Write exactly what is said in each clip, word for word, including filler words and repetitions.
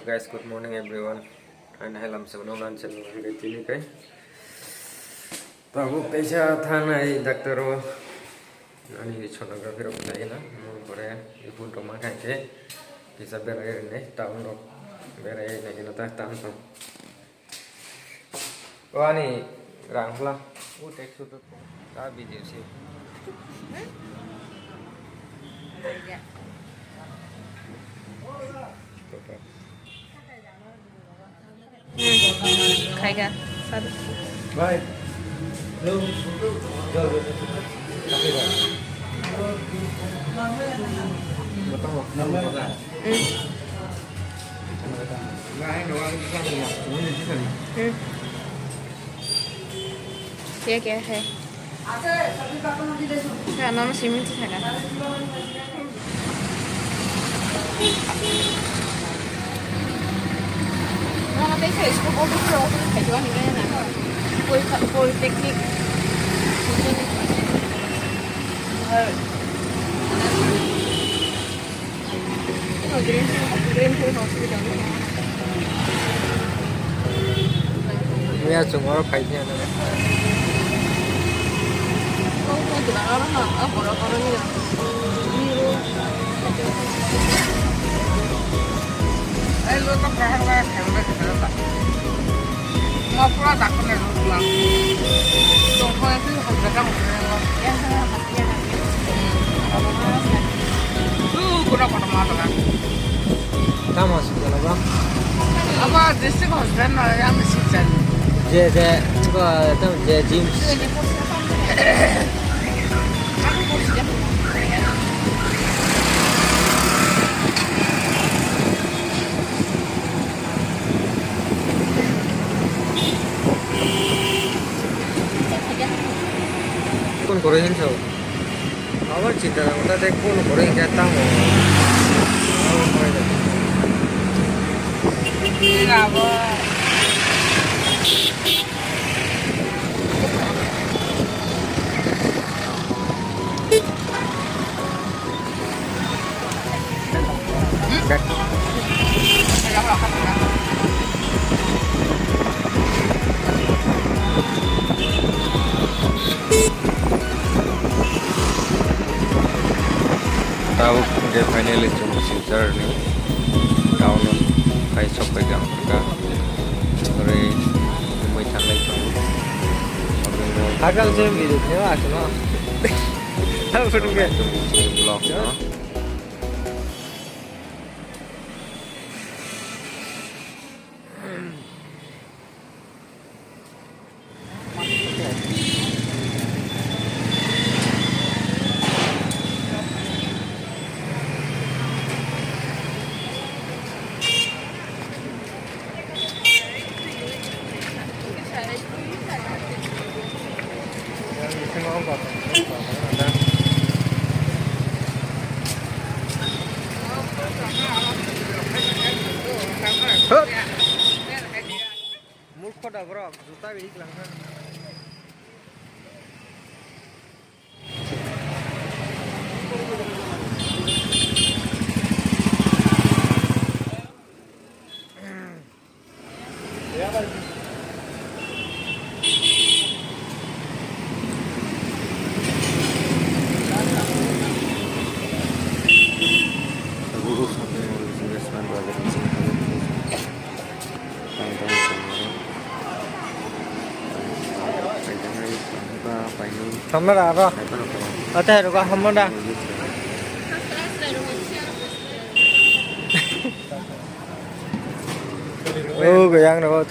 Guys, good morning everyone. Ani hai lamsa no nan channel hwnkhe tini kai. Tabuk kaisa thangnai doctor o ani sonography rok khlai na. Mo pore report rok ma khai khe kisa berai rwnai town rok berai nai na ta town tong. O ani rang hla. O tek su to ta video si. Khai kha. Sadu. Bye. Kya kya hai? Kha, nono simi wngkha kha. Nono tei khe school obo khe obo khe khaijak ani khe na. Polytechnic. Miya chwng oro phai phiya nang. Tamo sujala bro? Abo district hospital no, yang sijal. Je, je, ko, tamo je, James. Phone kore hinso. Abar chita na uta de phone kore hinga tamo. Tabuk hwnkhe finally chwng Silchar ni town o phai sok pai kha. Ore mui thanglai tongo. Hakal se video kheo asno. Hakal se video. Vlog no. Murkho da borok, juta bini kwlangkha. Hamna da aro. Ate ruka hamna da. Oh, goyang na bau.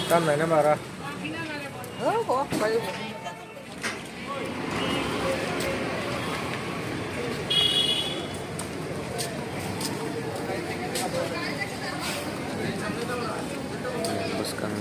Tam nai na mara. Bwskang.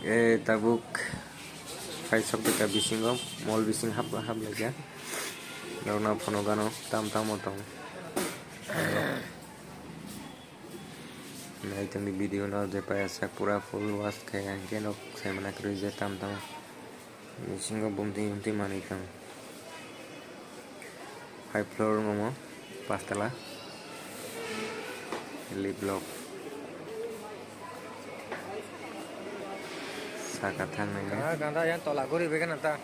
E tabuk khai sok beka bisingo, mol bising hap hap laikha. Norokno phono gano tam tamo tong. Nai tongni video no je paya sak pura full watch khai hingke nok sai mana kwrwi je tam tamo. Bisingo bumtwi bumtwi manwi tong. High floor ngomo, pastala. Lip lock. Saka thang nai. Ganda, ganda, yang tola guri bega nanta.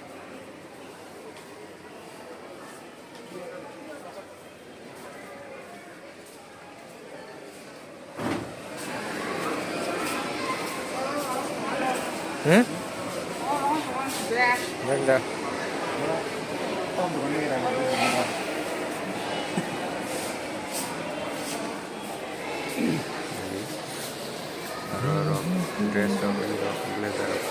Hmm? Ganda. Aro rok, dress rok, rok, blazer rok.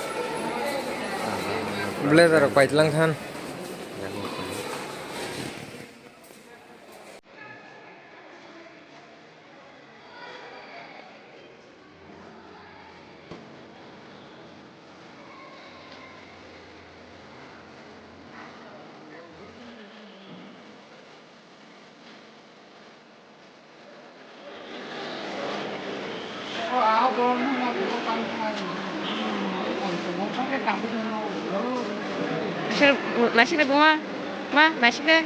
Blazer rok paitlang khan. Naisik, naisik de buma, ma, naisik de.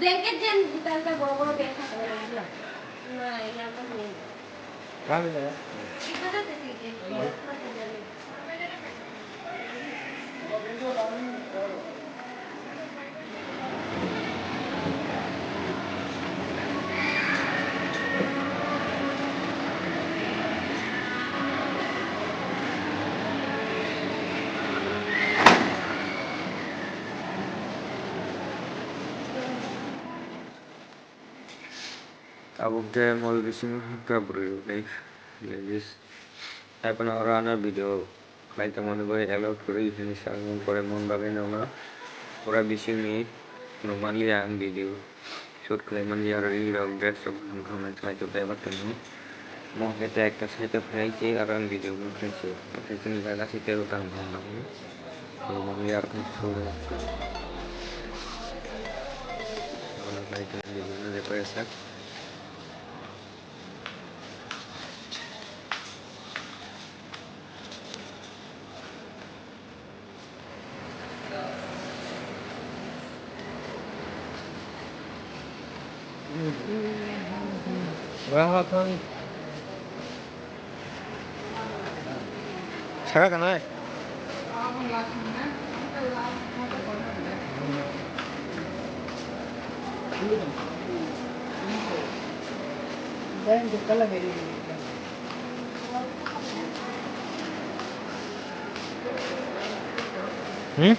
Blanket jen, tal tal boro boro bag thangwi rw. Na, ya, ko ni. Tabuk khe mol bisingo hwnkha bwrwi rokni ladies. Haiphano oro ano video khlai tongmani bai allow kwrwi hwnwi sakmani pore mon bagwi nono pura bisingni nukmanliya ang video shoot khlaimanliya aro reel rok dress rok wngkha hwnwi khlai tongkha eba tongmani. Mo khe ta ekta side o phai se aro ang video bo khlai se. Khe chini jaga se tei bo tang tong bagwi. Bo bo yar khe suru. Bono khlai tong video no je paisa. Saka kanai. Hmm?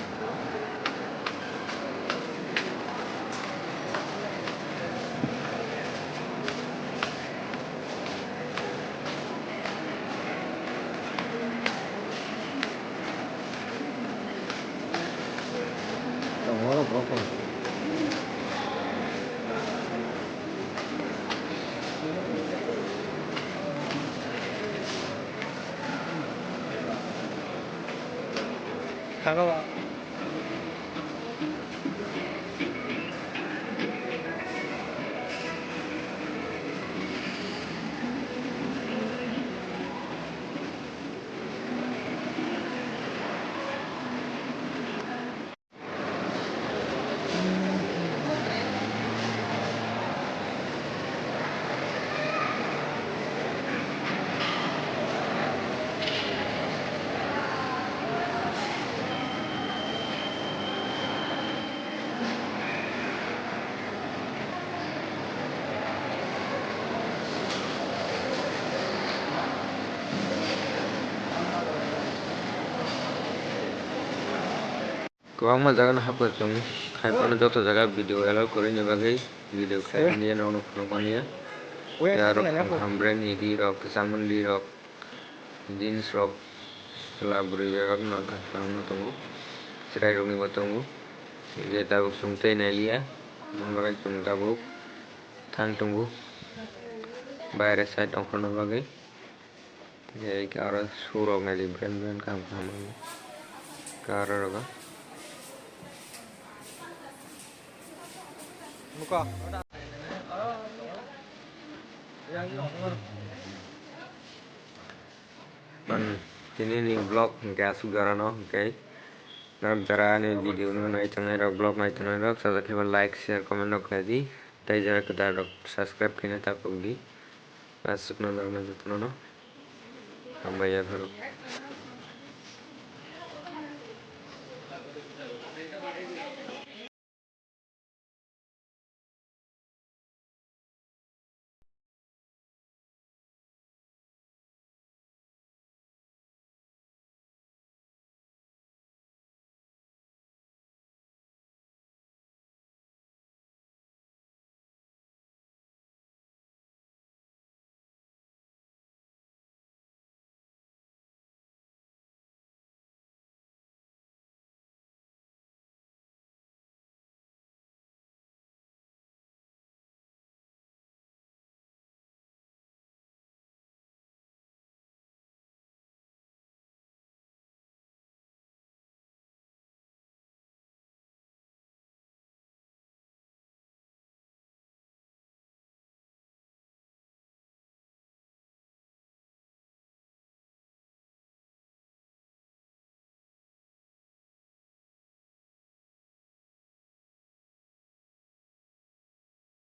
Kwbangma jaga no hapkha chwng, hai phano joto jaga video allow kwrwini bagwi video khlaimani ya, nokno phunukmani ya. Tei aro kham kham brand ni ri rok, kwchangmani ri rok, jeans rok, chwla bwrwi bai rok no kha kwbangma tongo, chwrai rokni bo tongo. Je tabuk chwng tei nailiya, aboni bagwi chwng tabuk thang tongo baire side ongkhorna bagwi. Tei aro shoe rok naidi brand brand kaham kaham aro rogo. Tini ni vlog hwnkhe aswk jora no hwnkhe. Norok jora ani video no nai tongnai rok, vlog nai tongnai rok, sajak khe ba like, share, comment rok khlai di. Tei jora kwtal rok subscribe khaina ta pok di. Aswk no norok no jotono no hambai ya khoro.